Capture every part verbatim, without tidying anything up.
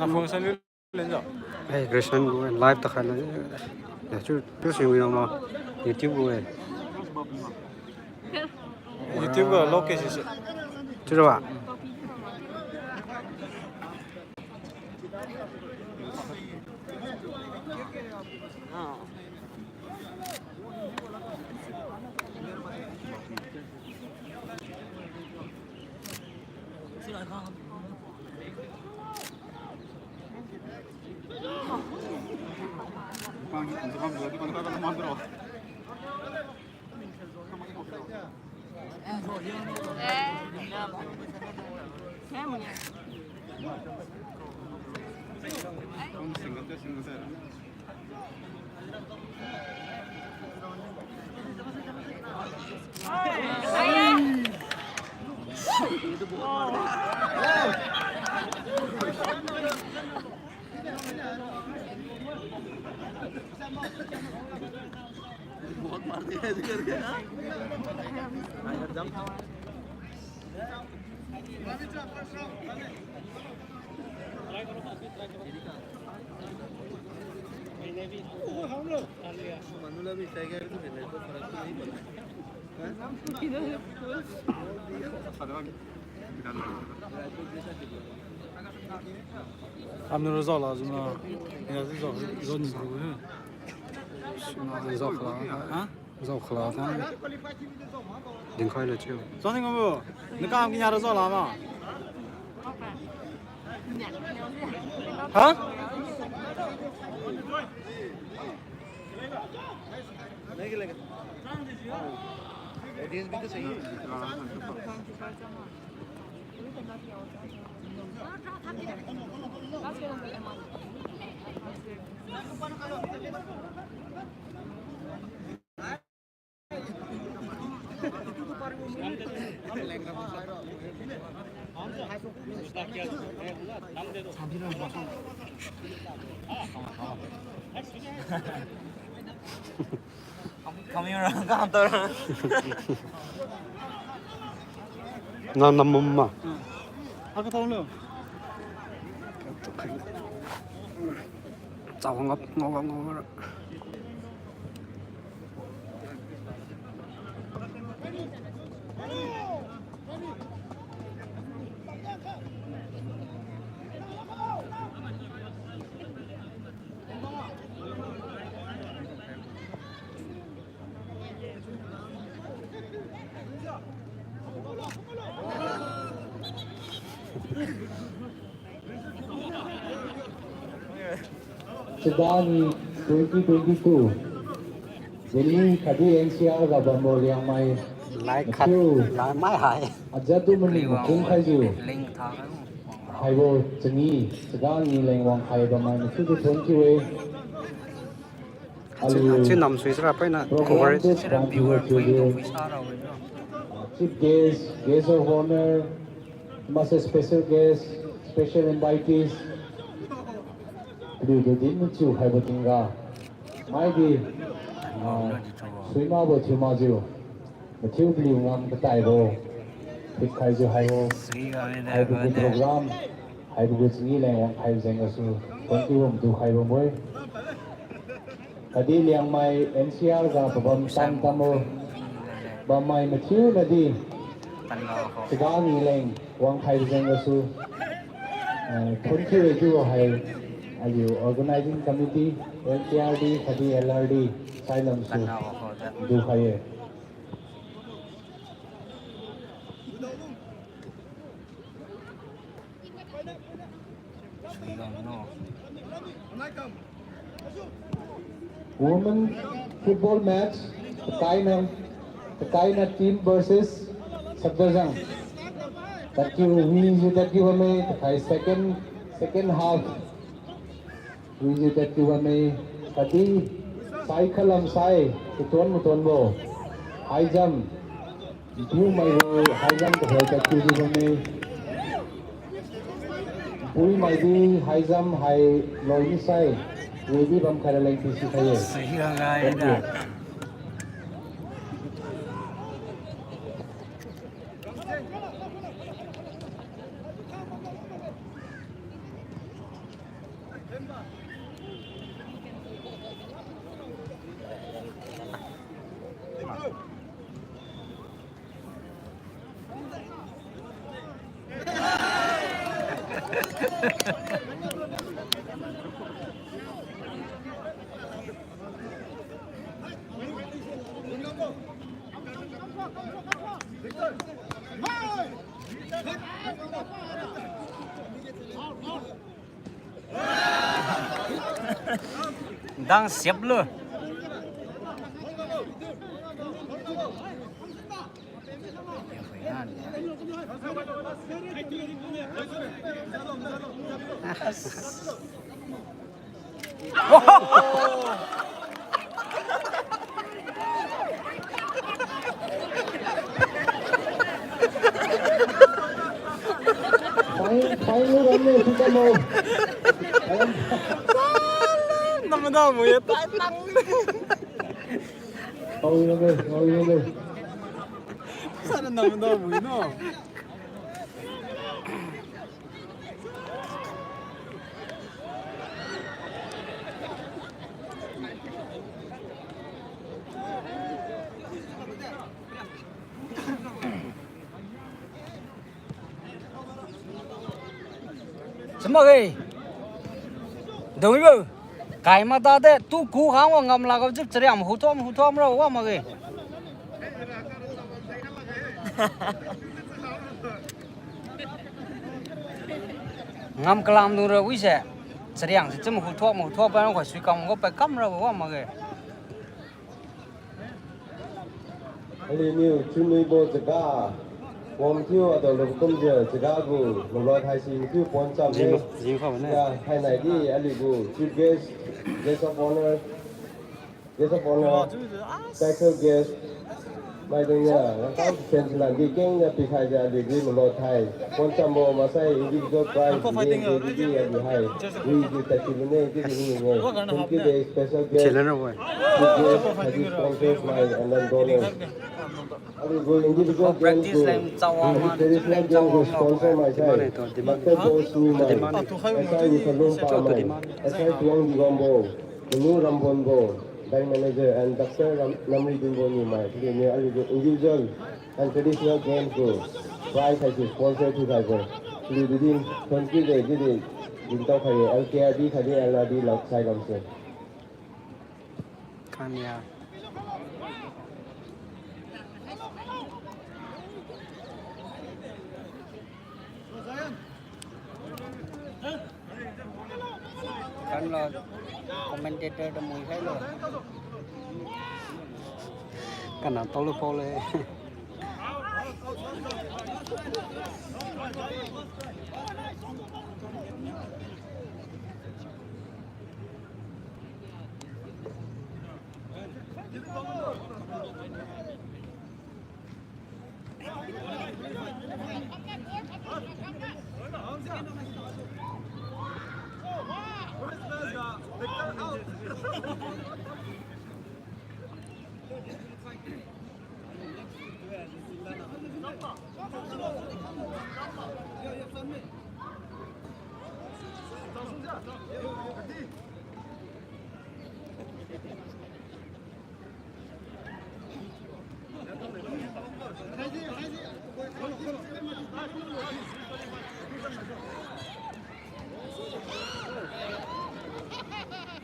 Phone sa lu len jo. Eh, Grayson gu live ta khai la. Ya, chu, chu sing wi ma. YouTube gu eh. YouTube gu location se. Chu ba. Amna ro zao la zuna. Ya zao, zao ni bu. Suna zao khala. Ha? Zao khala ta. Dinkhai la chiu. Zao ni ngam bu. Nakam kinya ro zao la ma. Ha? Audience भी तो चाहिए। Kami orang kau tahu. Nang nam mum ma. Aku tahu lo. Chao ngap, ngau ngap, ngau ngap. Chadani twenty twenty-two. Delhi khatdi N C R ga bambo Liangmai. Lai khat, mathiu, Liangmai hai. Ajat tu mani makhung khaijiu. Link tha kai. Haibo changi, Chadani leng wangkhai bammai mathiu tu thon kiu-e. Achiu, achiu nam sui sara paina program cover. Chief guest, guest of honor, maksai special guest, special invitees. Paliutu din machiu khaibo tingga. Maidi, ah, suimakbo thiu makjiu. Mathiu paliu ngam kataibo. Phit khaijiu haibo. Haibo gu program. Haibo gu changi leng wangkhai jeng gasu. Thank you, wang tu khaibo moi. Khatdi Liangmai N C R ga pabam tam tamo bammai mathiu nadi, Chadani leng wangkhai jeng gasu, eh, thon kiu-e chiubo hai, aliu organizing committee, N C R D khatdi L R D, sailam su, du khai-e. Women football match, Takaina, Takaina team versus Saptajang. Tadkiu, wijiu tadkiu bamme, takai second, second half. Wijiu tadkiu bamme, khatdi, sai khalam sai, katuan matuanbo. High jump. Piumai gu high jump kathoi tadkiu di bamme. Puimai di high jump hai loi misai. Widi bam khaira leng pisi khai-e. Thank you. Dang siap lu. Fine, fine lu ram ne, sita mo. Namda mo ye tai tang. Hau ye me, hau ye me. Sana namda mo no. Chama ge. Dong ibo. Kai ma ta de tu ku khang wa ngam la ga jip chariam hu thom hu thom ra wa ma ge. Ngam kalam du ra wi se. Chariang se chim hu thom hu thom pa khoi sui kam go pa kam ra wa ma ge. Aliuniu chinuibo chaga, wang thiu adao lum kumjiu chaga gu, malot haisi thiu pon cham ne. Jing, jing khao ne. Ya, thainai di aliu gu chief guest, guest of honor, guest of honor, special guest, maidung ya, rangkang chen silan di kengna pikhai jiu aliu di malot hai. Pon chambo maksai individual prize di, di, di, di, aliu hai. Wi di tasi lune, di, di, ni, ni. Thank you, the special guest. Chief guest, khatdi sponsors mai, and then donors. Aliu gu individual game gu, traditional game gu sponsor mai sai, Doctor Boss Niumai, S I U Salum Pamai, S I Tuang Digombo, Manu Rambonbo, bank manager, and Doctor Ram-, Namri Dinbo Niumai, aliu ni aliu gu individual and traditional game gu prize haisi sponsor thiukhaibo. Aliu di din, thank you de, di di, dintao khai ye, L K R D khatdi L R D lak sai lamse. Kania. Kan lo, commentator tu mui khai lo. Kana tolu pau le.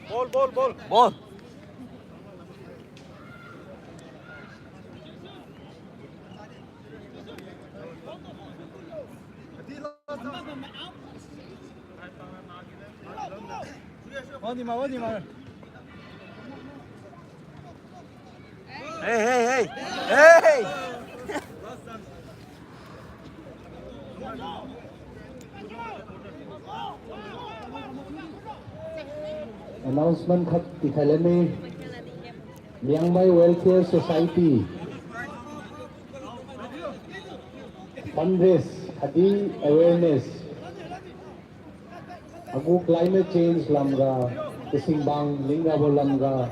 Ball, ball, ball. Ball. Hey, hey, hey. Hey. Announcement khat tikhai lane. Liangmai Welfare Society fundraise khatdi awareness. Agu climate change lamga, kasingbang lingrabo lamga,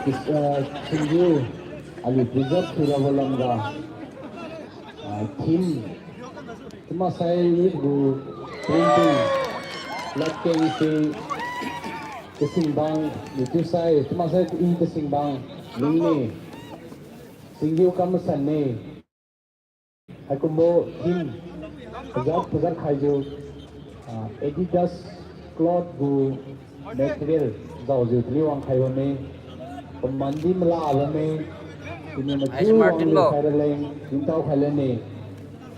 kis-, ah, singgiu aliu preserve thiurabo lamga, ah, theme, chiumasai gu printing. Ladkeng si kasingbang, niu chiusai, chiumaksai i kasingbang, ning ne, singgiu kam masan ne. Haikumbo team, pajat pajat khaijiu, ah, Adidas cloth gu material, jaojiu taliu wangkhai bamme, pamandi mala bamme, tini machiu wangjiu khai raleng, dintao khai lane.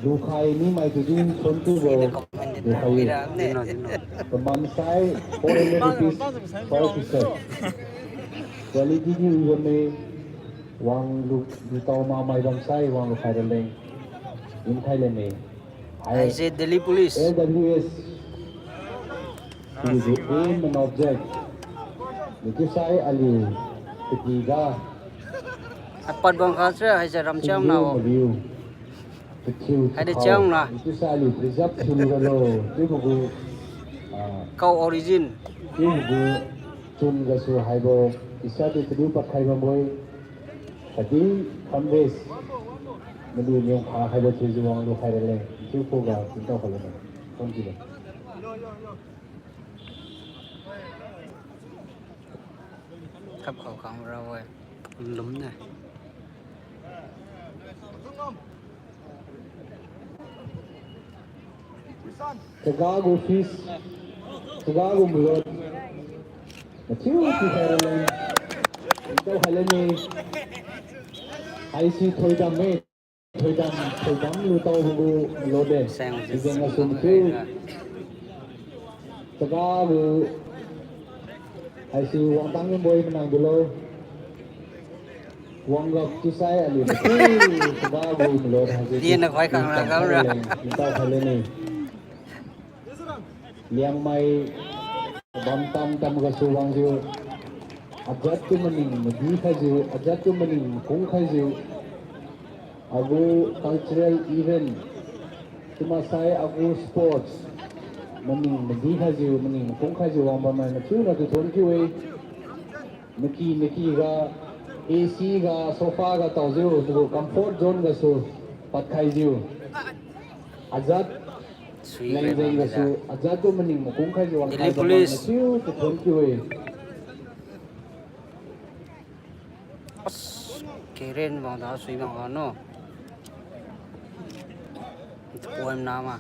Lukhai nimai tudi phone tu bo, lukhai. Pamansai four hundred rupees per T-shirt. Quality di wi bamme, wang lu, lutao mamai bamsai wang lukhai raleng. Dinkhai lane. Haise Delhi Police. L W S. Aim and object. Niu chiusai aliu katiga. Apat bang kha sira haise Ramchiang na o. Haide chiang na. Chiusai aliu preserve thiu ralo. Chiubo gu, ah, Kau origin. Chiubo gu chun gasu haibo. Isa di taliu pad khai bambo-e. Khatdi fundraise. Malu niu kha khaibo thiujiu wang lukhai raleng. Chiu khuga dintao khai lane. Thank you. Thap khao khang ra-e. Lum ne. Chaga gu fees, chaga gu malot. Mathiu thiukhai raleng. Dintao khai lane. Haise thoidam me. Thoidam, thoidam lutao gu malot de. Sijeng gasu mathiu. Chaga gu. Haise wangtang boi manang dulo. Wang gap chiusai aliu mathiu. Chaga gu malot haise. Dina khoi khang ra khang ra. Dintao khai lane. Liangmai bam tam tam gasu wangjiu, ajat tu maning madi khaijiu, ajat tu maning makung khaijiu, agu cultural event, chiumaksai agu sports, maning madi khaijiu, maning makung khaijiu wang bammai mathiu natu thon kiu-e. Naki naki ga, A C ga, sofa ga taojiu, nagu comfort zone gasu padkhaijiu. Ajat, lengjeng gasu, ajat tu maning makung khaijiu wangkhai bammai mathiu tu thon kiu-e. As, keren bang da sui bang ga no. Poem nama.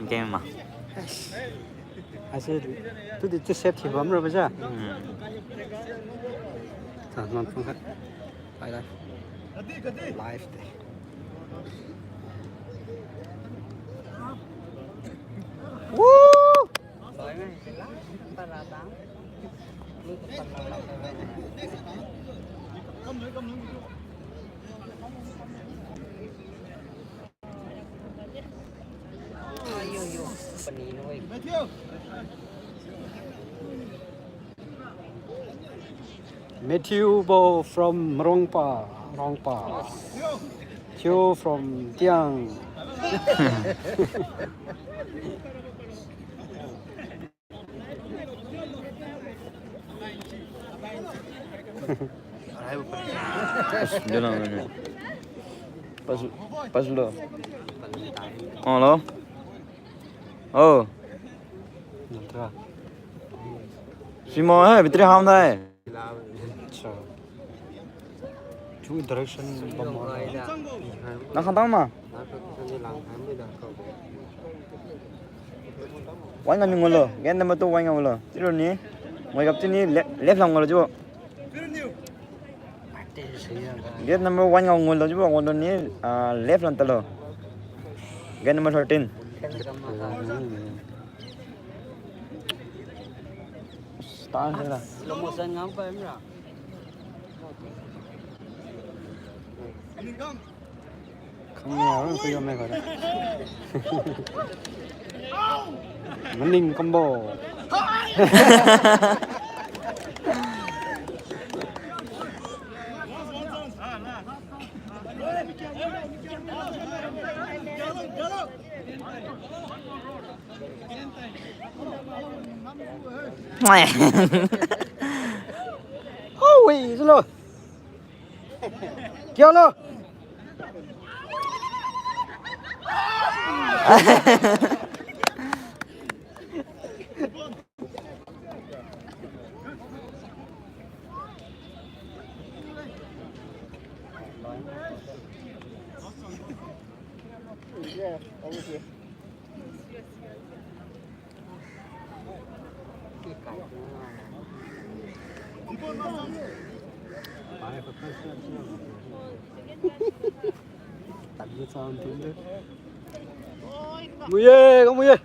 Game ma. Ase, tudi tu set thiu bamra baja. Hmm. Ta, non phone khat. Bye bye. Live de. Woo! Matthew bo from Marongpa, Marongpa. Theo from Tiang. Pas, pas lo. Oh, lo. Oh. Simo hai, battery ham thai. Acha. Chu direction bam ma. Nang khang tang ma? Wine ngam ngolo. Gate number two wine ngam ngolo. Chiu ni. Ngoi gap chiu ni left, left lam ngolo chiubo. Gate number one ngam ngolo chiubo, ngolo ni, ah, left lam talo. Gate number thirteen. Star sila. Slow motion ngam pa mra. Khang ni, ah, kuyo me kha. Maning kambo. Oi, silo. Kialo. Muye, ko muye.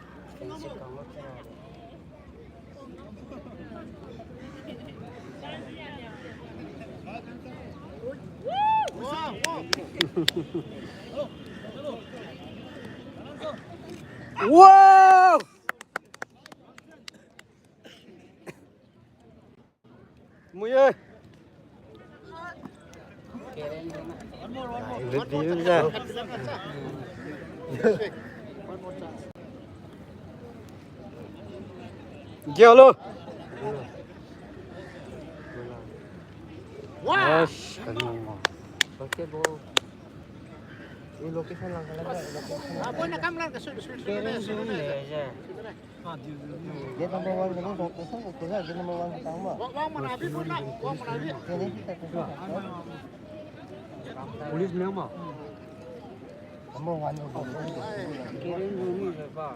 Wow! Muye. Gialo. Wow. Yes, kanu. Okay, bro. Ini location lang kala, location. Apa nak kamu lang ke sudah, sudah, sudah, sudah. Gate number one kena, so, so, so, gate number one kita ma. Wang, wang mana, abi pun nak, wang mana, abi. Sini kita, kita. Police ni ma. Number one. Kirim dulu ni, siapa?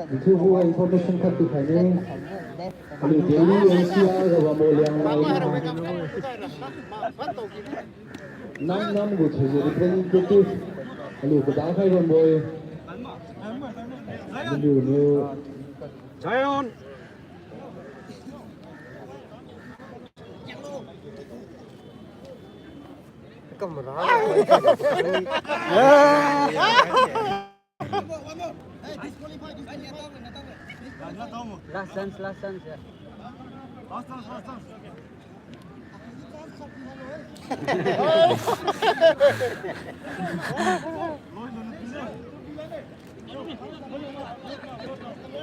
Itu buat information kat tu kan ni. Kalau Delhi N C R kalau mau liang lain. Nam nam gu chaijiu representative. Aliu kada khai bambo-e. Aliu niu. Zion. Kamera. Last chance, last chance, ya.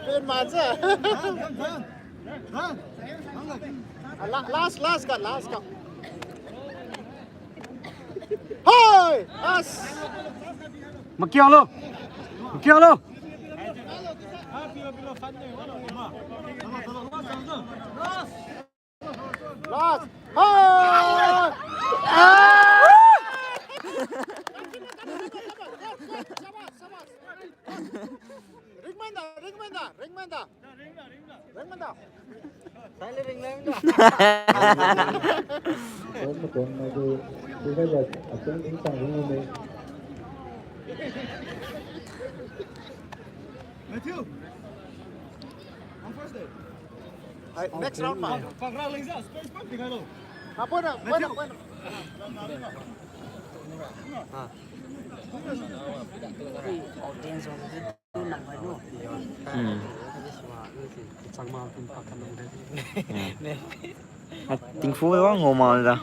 Pen ma cha. La-, last, last ka, last ka. Hoi! As! Makialo! Makialo! Last! Hoi! Ah! Ringmanda, ringmanda, ringmanda. Ringmanda. Sai le ringmanda. Kon kon na du, tu sai ba, ateng ting sang ringmanda. Matthew. On first day. Hai, next round ma. Pagra lengsa, space pa tingalo. Ha, poi na, poi na, poi na. Ha. Audience on. Hmm. Hmm. Ah, tingfu wang ho ma da.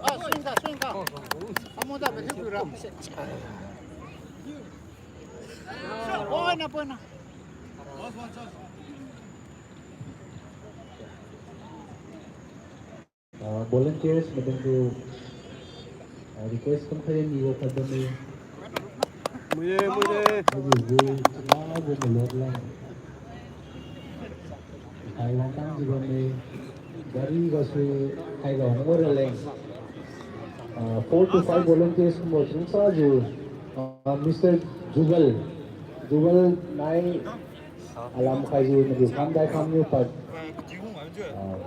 Ah, swing ka, swing ka. Amo da, poi na, poi na. Ah, volunteers, madam tu, ah, request kam khairi ni wo khat bamme. Muye, muye. Agu gu, ah, gu malot lang. Hai wang tang ji bamme. Gari gasu, hai ga wang ora leng. Ah, four to five volunteers mo sungsa ji. Ah, Mister Jubal. Jubal nai. Alam khai ji, madu kham dai kham niu pad. Ah.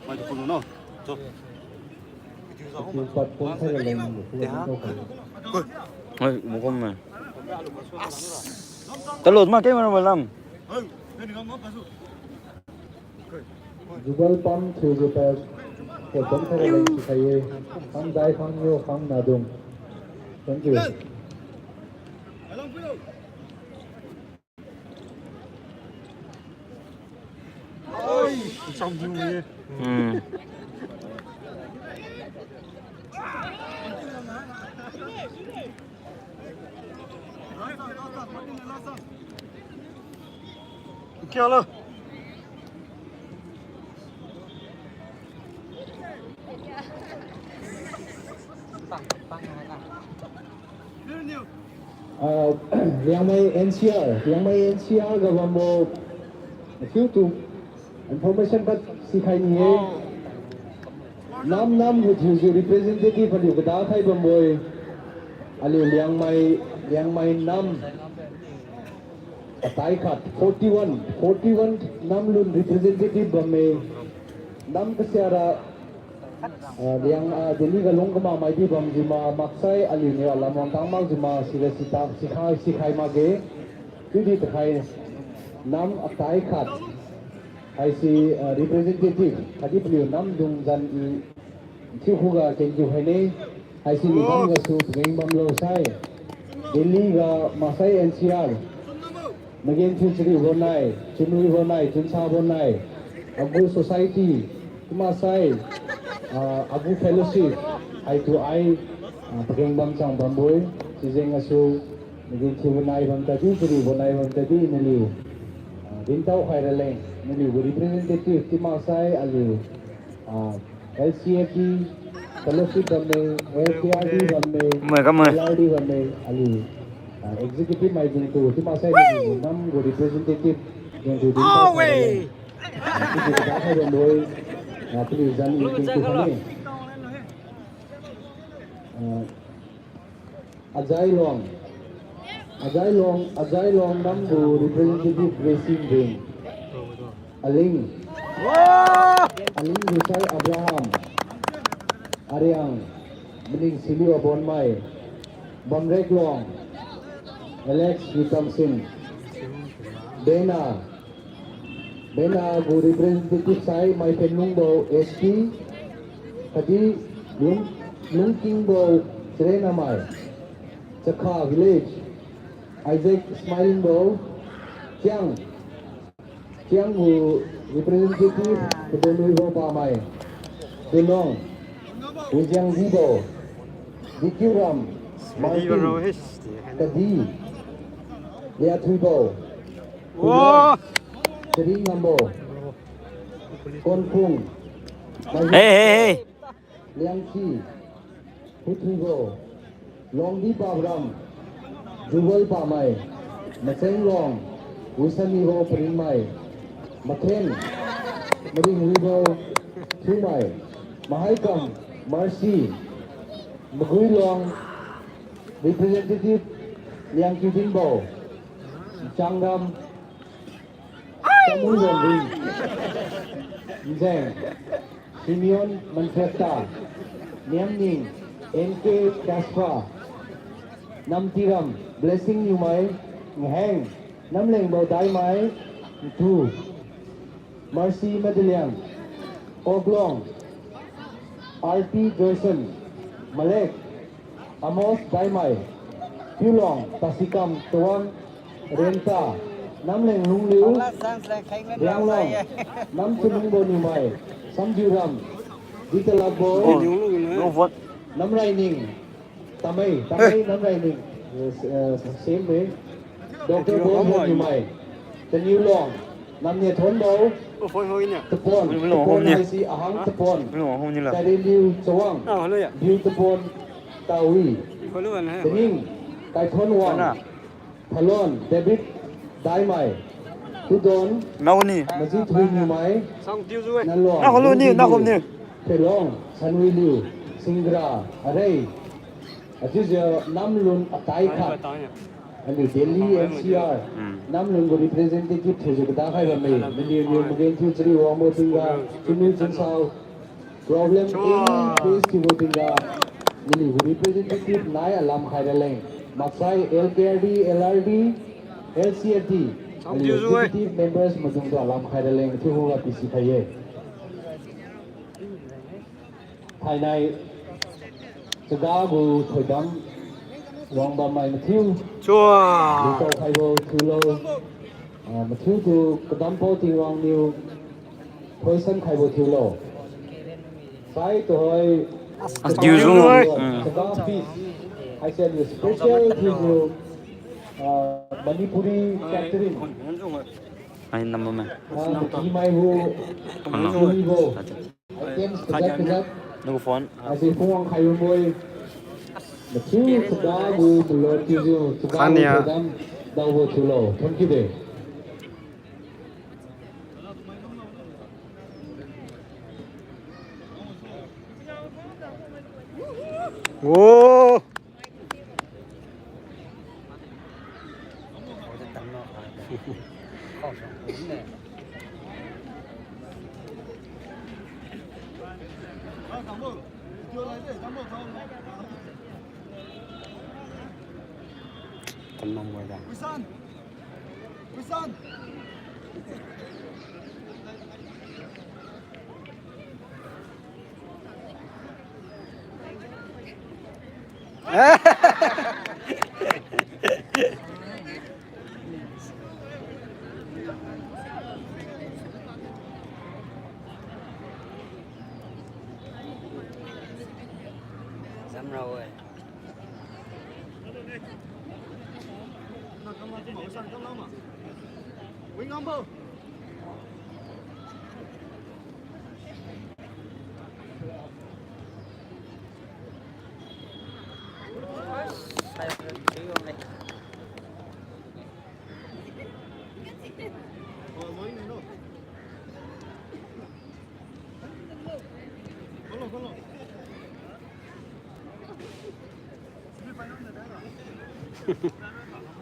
Madu kham dai kham niu pad pon khai leng madu kham dai kham niu pad. Oi, mukom na. Talo, ma ke ma lam. Jubal pam thiu ji pad. Ko tong sa leng sikhai ye. Khang dai khang yo khang nadung. Thank you. Hmm. Ah, Liangmai N C R, Liangmai N C R ga bambo, fiu tu information khat sikhai ni ye. Nam nam gu thiujiu representative aliu kada khai bambo-e. Aliu Liangmai, Liangmai nam atai khat, forty one, forty one nam lun representative bamme. Nam kasiara, ah, Liang, ah, Delhi ga lung kama mai di bamjiu ma maksai aliuniu alam wangtang makjiu ma siga sita, sikhai, sikhai makge. Chiudi takhai nam atai khat haise, ah, representative khatdi paliu namdung zan i thiu khuga thank you haine. Haise ni kam gasu pageng bamlo sai. Delhi ga maksai N C R. Magenthiu chariubo nai, chunwibo nai, chunsabo nai. Agu society, chiumaksai, ah, agu fellowship, haitu ai, ah, pageng bamchang bambo-e, sijeng gasu, magenthiubo nai bam tadi, chariubo nai bam tadi, naliu, ah, dintao khai raleng, naliu gu representative, chiumaksai, aliu, ah, L C F D, fellowship bamme, L K R D bamme, Kamai, kamai. L R D bamme, aliu, ah, executive mai jengtu, chiumaksai aliu nam gu representative jengtu dintao khai raleng. Ah, chiudi kada khai bambo-e, ah, paliu zan i dintao khai-e. Ah, Ajailong. Ajailong, Ajailong nam gu representative Blessing Ring. Aling. Aling Lusai Abraham. Ariang, Maning Siliu Abonmai. Bamreklong, Alex Witamsin. Bena, Bena gu representative sai Maiphenlungbo S P, khatdi Lung, Lungkingbo Chrenamai. Chakha Village, Isaac Smilingbo, Kiang, Kiang gu representative Kadonwibo Pamai, Dunong, Wijiangdibo, Dikiuram, Martin, Kadi, Liathuibo, Wow! Chari Ngambo, Konphung, Hey, hey, hey! Liangsi, Huthuibo, Longdi Pabram, Jubal Pamai, Machenglong, Wisanibo Paringmai, Mathen, Maringwibo Thumai, Mahaikam, Mercy, Maguilong, representative Liangkiudinbo, Changram, Tamu Longring, Nzeng, Simeon Manfretta, Niamning, N K Kaspa, Namtiram, Blessing Niumai, Ngaheng, Namlengbo Daimai, Ntu, Mercy Madeliang, Oklong, R P Joyson, Malek, Amos Daimai, Piulong, Tasikam Tawang, Renta, Namleng Lungliu, Rianglong, Namchunungbo Niumai, Samjiuram, Ditalakbo, Namraining, Tamei, Tamei Namraining, eh, eh, same way. Doctor Bonbon Niumai, Taniulong, Namnia Thonbo, Tapon, Tapon haisi Ahang Tapon, Tairiliu Chawang, Biu Tapon, Tawi, Taning, Kaithon Wang, Thalon, David Daimai, Tudon, Majithui Niumai, Nalong, Phelong, Sanwiliu, Singra, Arei, Achiujiu namlun atai khat, aliu Delhi N C R, namlun gu representative thiujiu kada khai bamme, naliuniu magenthiu chari wangbo tingga, chunwi chunsao, problem any face thiubo tingga, naliu gu representative nai alam khai raleng, maksai L K R D, L R D, L C F D, aliu executive members maidungtu alam khai raleng, thiu khuga pisikhai ye. Hainai Chaga gu thoidam wangbammai mathiu. Chua. Lutao khaibo thiulo. Ah, mathiutu kadambo Tingwang niu thoisan khaibo thiulo. Sai tuhoi. As diu zung. Chaga feast. Haise aliu special thiujiu, ah, Manipuri Catering. Ai, number man. Ah, kimaibo. Kono. Bo. Items kajat kajat. Nagu phone. Asi phone khai run boi. Mathiu Chaga gu malo thiujiu, Chaga gu thoidam daobo thiulo. Thank you de. Oh. Zamra oi.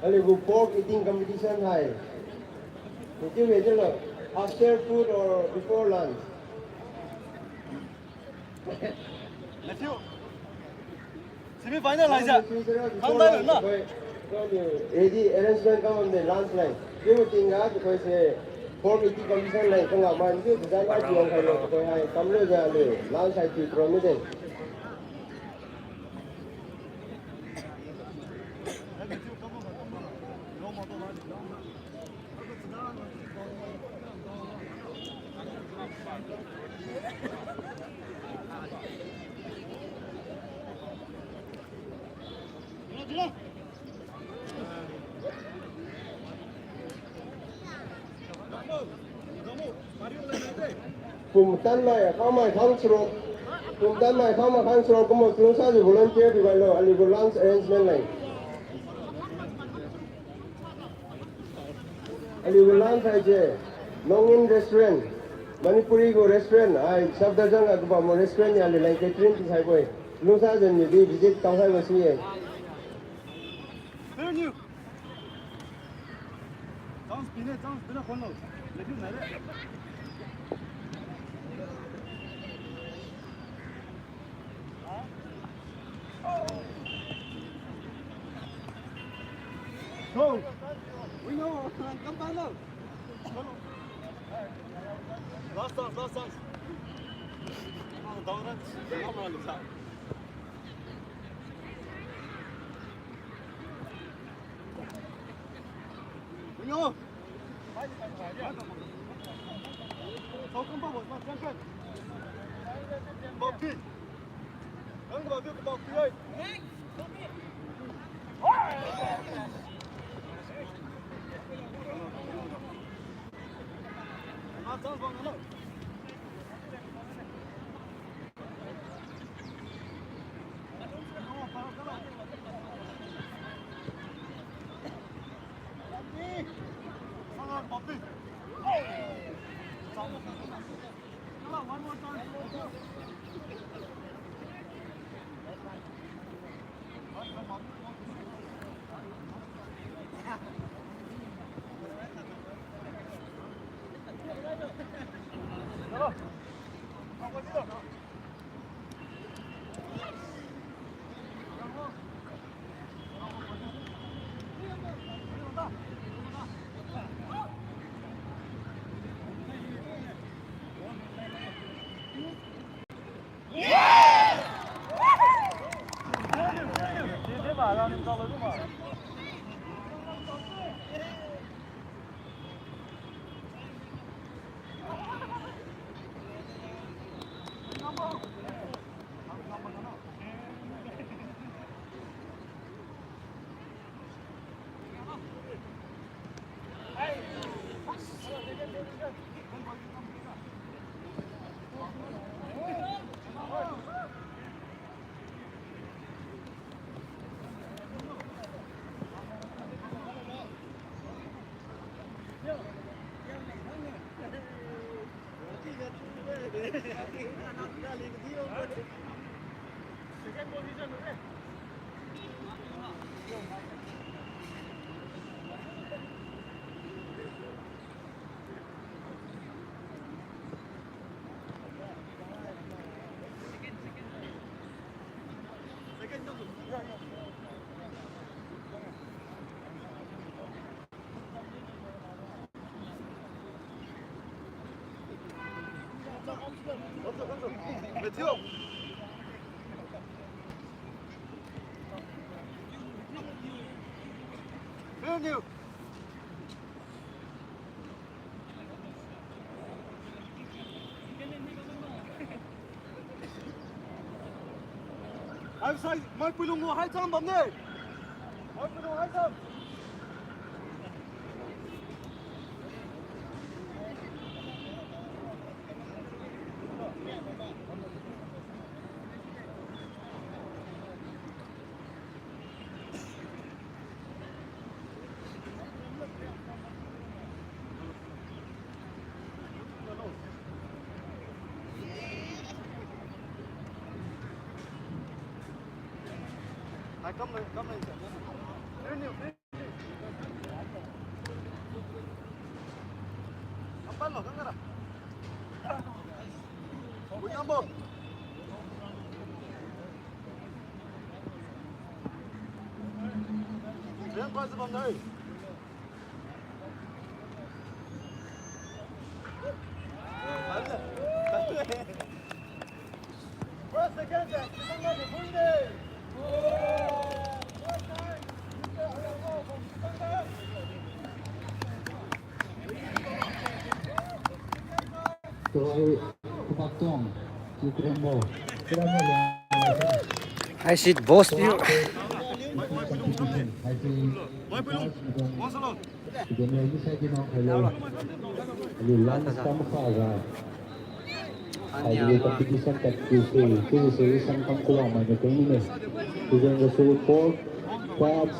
Aliu gu pork eating competition hai. Tiu wejelo, after food or before lunch? Matthew. Semi final haise. Khangdai lun na. Ready arrangement kam bamde lunch leng. Chiu tingga tuhoise pork eating competition leng kangam man chiu design ai piang khailo tuhoi hai kamlujiu aliu lunch hai tiu pro mide. Pumtan mai, khang mai, khang charuk. Pumtan mai, khang mai, khang charuk kumbo lungsajiu volunteer thiubailo, aliu gu lunch arrangement leng. Aliu gu lunch haise, Nongin Restaurant, Manipuri gu restaurant, ai, Safdarjung ga kabambo restaurant niu aliu leng catering thiukhaibo-e. Lungsajiu niudi visit tao khaibo si-e. Go! We know, come on, no. Last chance, last chance. Haisai, maipui lung gu hai cham bamne. Maipui lung hai cham. Haisi boss piu. Competition tat kiu se, kiu se, san kam kuang mai ne teng ni ne. Tujuan gasu four, five,